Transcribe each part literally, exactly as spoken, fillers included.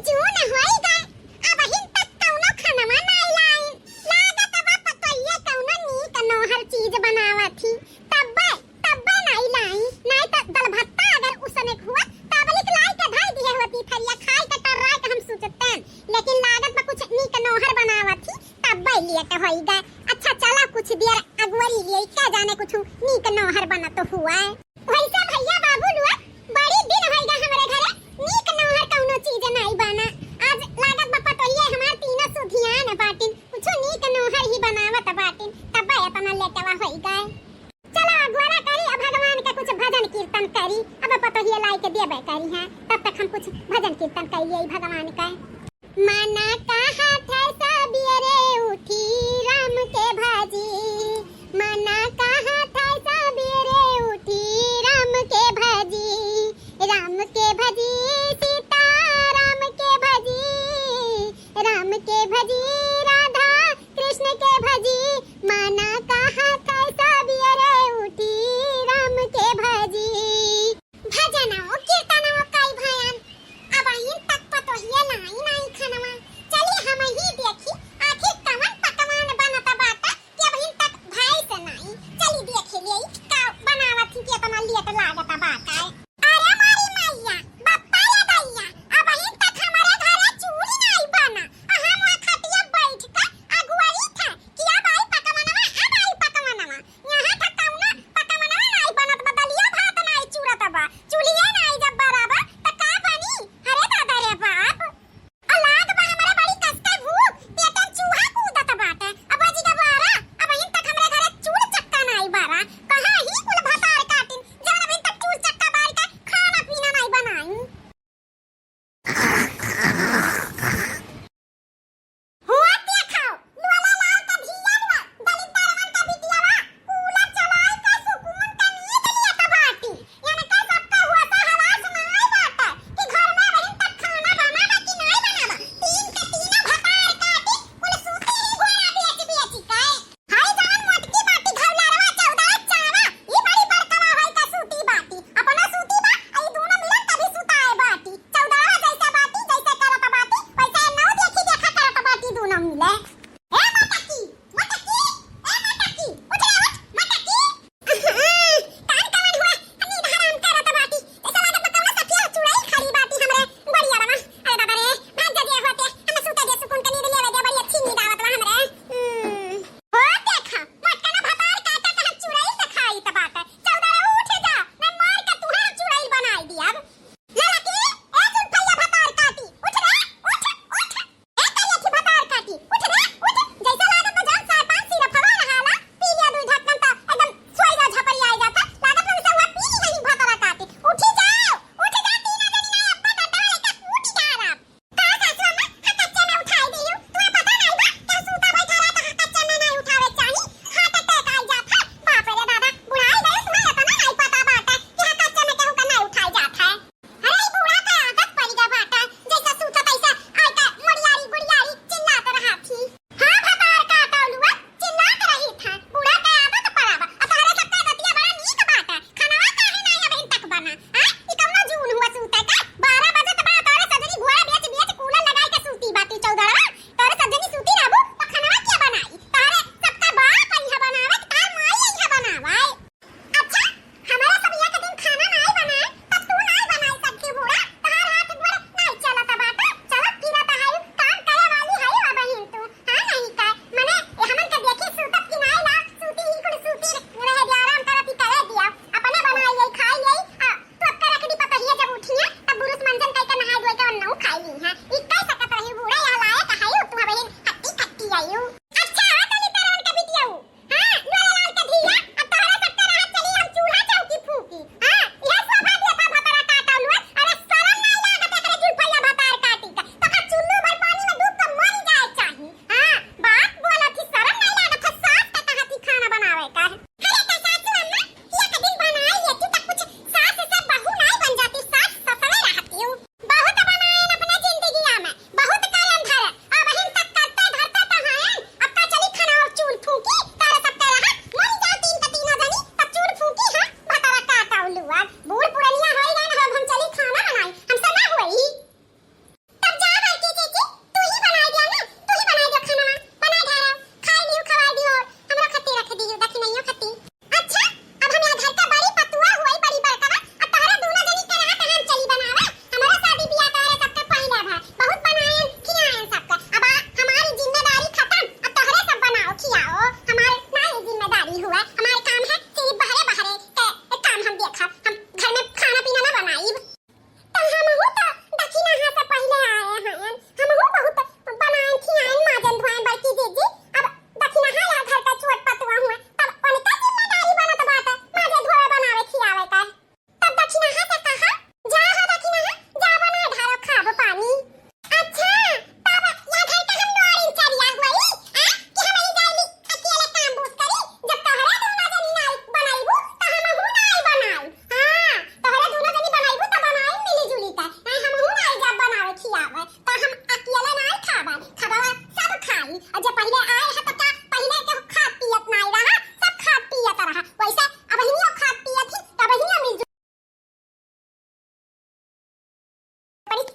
चून होई गए, अबहिन तक कौनो खनवा नाई लाई। लागत बा पतोहिया कौनो नीक नोहर चीज बनावत ही, तब्बे, तब्बे नाई लाई। नाई त दल भत्ता अगर उसने हुआ, तबलिक लाई के धई दिए होती थरिया, खाई के टर्राई के हम सोचतेन। लेकिन लागत बा कुछ नीक नोहर बनावत ही, तब्बे लेट होई गए। अच्छा चला कुछ देर अगवरी लिए, का जाने कुछ नीक नोहर बनत हुआ है। वैसे भैया बाबू लोग, बड़ी दिन होई गए हमरे घरे नीक नोहर कौनो चीज नाई बना। आज लागत बा पतोहिया हमार तीनों सुधियान बाटिन, कुछ नीक नोहर ही बनावत बाटिन, तब्बे इतना लेटवा होई गए। चला अगवरा करी, अब भगवान का कुछ भजन कीर्तन करी, अब पतोहिया लाई के देबे करी हैं, तब तक हम कुछ भजन कीर्तन कर लिए भगवान का। मना कहा था सबेरे उठी राम के भजी, मना कहा था सबेरे उठी राम के भजी, राम के भजी, सीता राम के भजी, राम के भजी, राधा कृष्ण के भजी। मना कहा था सबेरे उठी राम के भजी। भजनवा कीर्तनवा कई भयन, अबहिन तक पतोहिया लाई नाई खनवा। चली हमही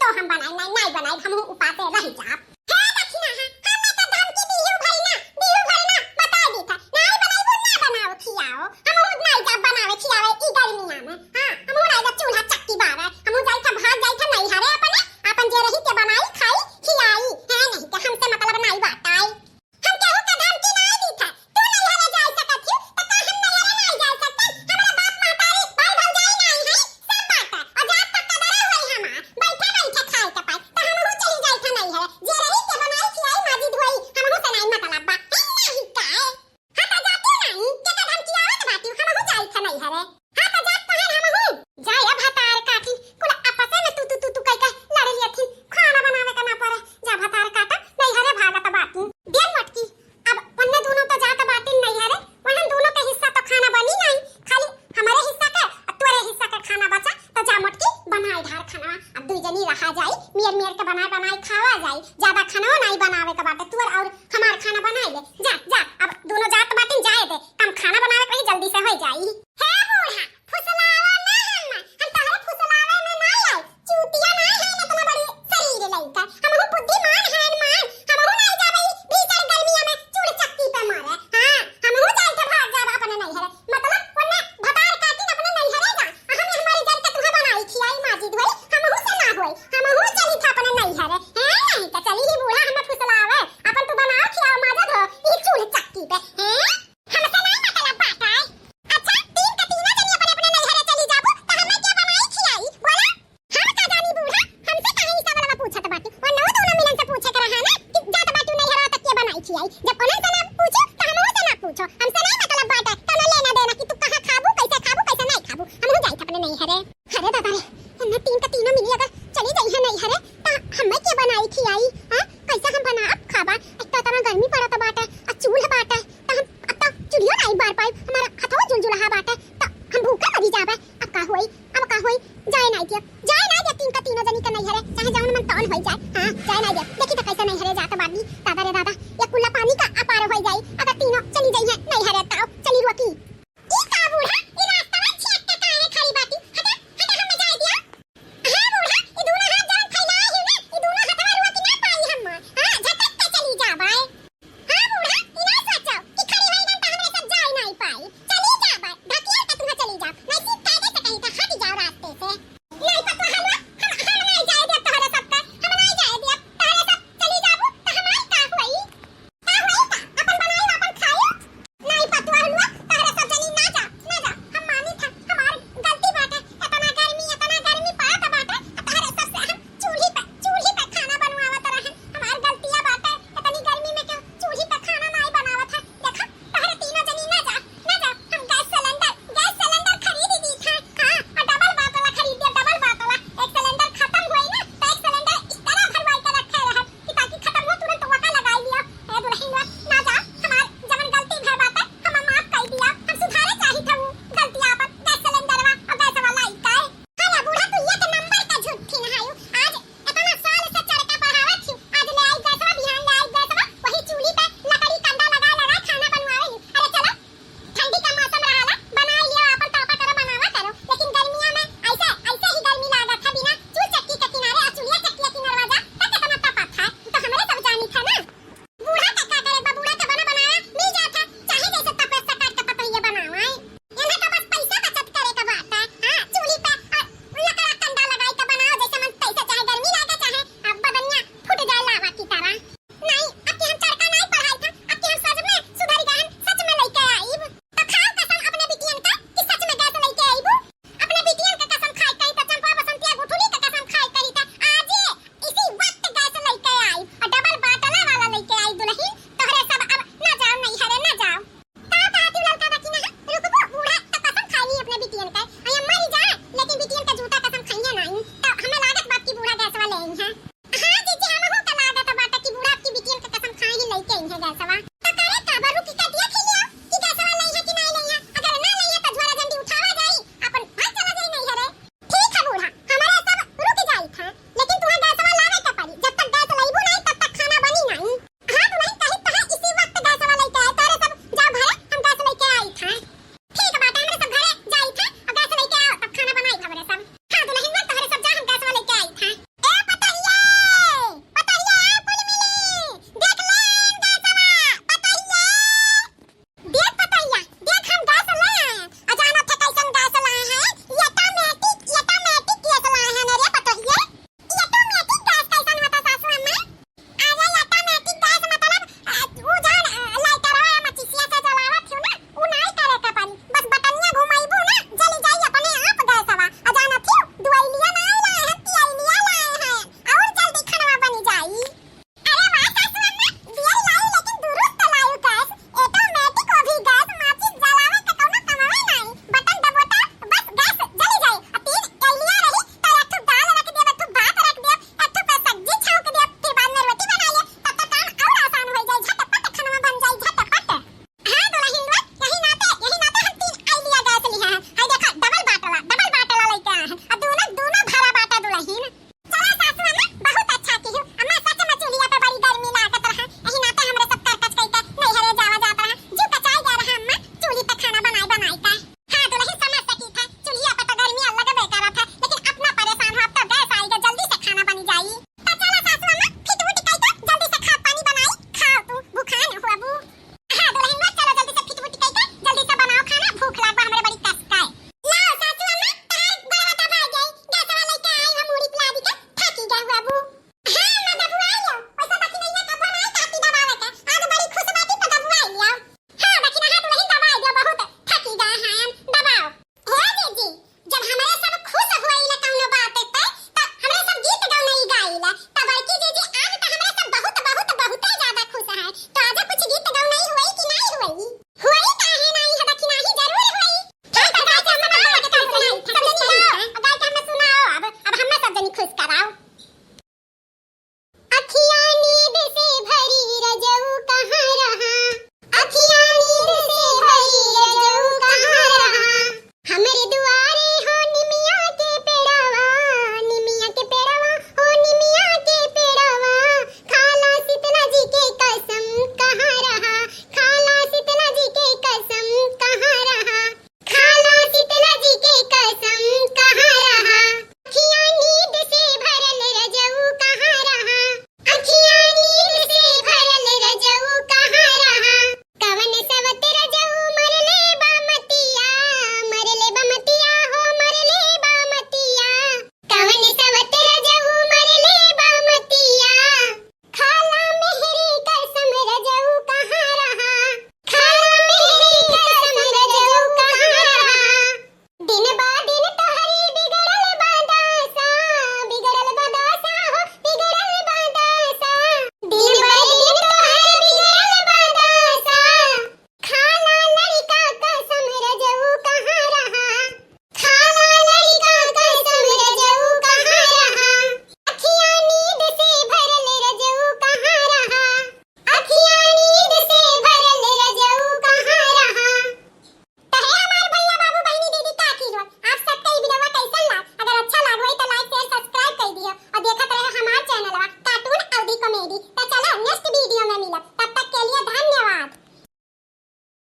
तो हम बनाई नाहीं, नाहीं बनाई, हमहू उपासे रहि जाब। हे दखिनहा, हमें तो धमकी दिहू भरी ना, दिहू भरी ना, बताइ दीत है। नाहीं बनाइबू, ना बनाओ, खियाओ। हमहू नाहीं जाब बनावे, खियावे, ई गर्मिया में। हाँ, हमहू नाहीं जाब चूल्हा चक्की बारे। हमहू जाइत है, भाग जाइत है नैहरे अपने, आपन जे रही के बनाई, खाई, खियाई। है नहीं, तो हमसे मतलब नाहीं बाटे। हम केहू के धमकी नाहीं दीत है। तू नैहरे जाए सकत हियो, त का हम नैहरे नाहीं जाए सकत? हमरा बाप महतारी, भाई भौजाई नाहीं है, सब बाटे। और जात तक का डरे होई हमार। बैठे बैठे खाए के पाई, त हमहू चली जाइत है नैहरे। जे रही के बनाई खियाई माजी धोई, हमहू से नाहीं मतलब बा। हम नाहीं काहे? हाँ, त जाती नाहीं, के का धमकी आवत बाटी, हमहू जाइत है नैहरे। हाँ, त जात कहे हमहू। जा ए भतार काटिन, कुल आपसे में तू, तू, तू, तू कह के लड़े लियथिन। खाना बनावे का ना पड़े। जा भतार काटा, नैहरे भागत बाटिन। दे मोटकी, अब ओन्ने दूनो तो जात बाटिन नैहरे, वहन दूनो के हिस्सा तो खाना बनी नाहीं, खाली हमरे हिस्सा के, आ तोरे हिस्सा के खाना बचा, तो जा मोटकी, बनाए ढार खाना, अब दुई जनी रहा जाई, मेर मेर के बनाए बनाए खावा जाई, ज्यादा खाना नाहीं बनावे के बाटे, तोर और हमार खाना बनाए ले, जा, जा, अब दूनो जात बाटिन जाए दे, कम खाना बनावे के वही जल्दी से हो जाई। हे बूढ़ा, फुसलावा ना हम्मा, हम तहरे फुसलावे में ना आई। चूतिया ना है इतना बड़ी शरीर लइका। हमहू बुद्धिमान है मान, हमहू ना जाबे ई भीषण गर्मिया में चूड़ चक्की पे मारे। हाँ, हमहू जाई के भाग जाब अपने नैहरे। मतलब ओन्ने भतार काटिन अपने नैहरे जा। आ हम हमारी जान के तुहे बनाई खियाई माजी धोई, हमहू से ना होई। हमहू चली था अपने नैहरे। हैं, नहीं तो चली ही बूढ़ा हमें फुसलावे। अपन तू बनाओ खियाओ माजा धो, ई चूड़ चक्की पे। हैं? हमसे नाहीं मतलब बाटे। अच्छा, तीन के तीनों जनी अपने अपने नैहरे चली जाबू, त हमें के बनाई खियाई? बोला। हम का जानी बूढ़ा, हमसे काहे ई सब वाला पूछत बाटी? वरना दोनों मिलन से पूछे के रहा ना कि जात बाटी नैहरे त के बनाई खियाई। जब उन्हन से ना पूछो, त हमहू से ना पूछो। हमसे नाहीं मतलब बाटे, कौनो लेना देना कि तू कहाँ खाबू, कैसे खाबू, कैसे नाहीं खाबू। हमहू जाइत अपने नैहरे। अरे दादा रे, इन्हें तीन का तीनों मिली अगर चली जाई है नैहरे, त हमें के बनाई खियाई? हाँ, कैसे हम बनाब खाबा? एक तो इतना गर्मी पड़त बाटे, आ चूल्ह बाटे, त हम अब तो चूल्हियो नाहीं बार पाइब, हमार हथवा जुलजुलहा बाटे, त हम भूखे मरी जाबे। अब का होई, अब का होई? जाए नाहीं दियब, जाए नाहीं दियब तीन का तीनों जनी के नैहरे, चाहे जौन मन तौन होई जाए। हाँ, जाए नाहीं दियब। देखी त कैसे नैहरे जात बानी, दादा रे दादा, ये कुल्ला पानी का अपार होई जाई, अगर तीनों चली जाई है नैहरे, त चली रोकी। ई का बूढ़ा, ई रास्ता में छेक के काहे खड़ी बाटी? हटा, हटा, हमें जाए दिया। हाँ बूढ़ा, ई दूनो हाथ जवन फैलाए हियो ना, ई दूनो हाथवा रुआ के ना पाई हम। हाँ, झटक के चली जाबे। हाँ बूढ़ा, ई ना सोचो कि खड़ी होई गन त हमरे सब जाए नाहीं पाई। चली जाबे, ढकिया के तुहा चली जाब। नाहीं सीध कायदे से कहीं त हट जाओ रास्ते से। नाहीं पतोहलुआ, हम, हम नाहीं जाए देब तोहरे सबके, हम नाहीं जाए देब। तोहरे सब चली जाबू त हमार का होई? का होई का? अपन बनाई, अपन खाई। नाहीं पतोहलुआ, तोहरे सब जनी ना जा, ना जा। हम मानी था, हमार गलती बाटे। इतना गर्मी, इतना गर्मी पड़त बाटे, तोहरे सब से हम चूल्ही पे, चूल्ही पे खाना बनवावत रहन। हमार गलतिया बाटे, इतनी गर्मी में क्यों चूल्ही पे खाना नाहीं बनावत है? देखा, तोहरे तीनों जनी ना जा, ना जा। हम गैस सिलेंडर, गैस सिलेंडर खरीद दी था। हाँ, और डबल बाटला खरीद दिया, डबल बाटला। एक सिलेंडर खत्म होई ना, तो एक सिलेंडर इस तरह भरवाई के रखे रहब कि ताकि खत्म हो, तुरंत वका लगाई लिया। ए दुल्हनिया, ना जा, हमार जवन गलती भय बाटे, हम माफ कर दिया। हम सुधारे चाहित हऊ गलतिया अपन, गैस सिलेंडरवा और गैस वाला आई का। हाँ ना बूढ़ा, तू एक नंबर का झूठी नहायू। आज इतना साल से चरका पढ़ावत हूँ, आज ले आई गैसवा, बिहान ले आई गैसवा, वही चूल्ही पे लकड़ी कंडा लगा लगा खाना बनवावे हूँ। अरे चलो, ठंडी का मौसम रहला, बनाई लियो, अपन तापा करो, बनावा करो, लेकिन गर्मिया में ऐसे, ऐसे ही गर्मी लागत है, बिना चूल चक्की के किनारे और चूल्हा चक्की के किनारवा जा, तक इतना तपत है, तो हमरे सब जानी था ना। बूढ़ा का का करे बा, बूढ़ा का बना बनाया मिल जात है, चाहे जैसे तपे से काट के पतैया बनावा है। इन्हें तो बस पैसा बचत करे का बात है, हाँ, चूल्ही पे और लकड़ा कंडा लगाई के बनाओ, जैसे मन तैसे, चाहे गर्मी लागे, चाहे, आ, बदनिया फूट जाए लावा की तरह। नहीं, अब की हम चरका नहीं पढ़ाई था, अब की हम सच में सुधर गए, हम सच में लेके आईब। तो खाओ कसम अपने बिटियन का कि सच में गैस लेके आईबू। अपने बिटियन का कसम खाए कही तो चंपा बसंतिया गुठुली का कसम खाए कही तो आज इसी वक्त गैस लेके आई और डबल बाटला वाला लेके आई दुल्हन। तोहरे सब अब ना जाओ नैहरे ना जाओ। का कहती ललका बकिना है? रुकबो बूढ़ा तो कसम खाई अपने बिटियन का। अरे मरी जा, लेकिन बिटियन का जूता कसम खाइए नहीं। तो हमें लागत बात की बूढ़ा गैस वाले आई हैं।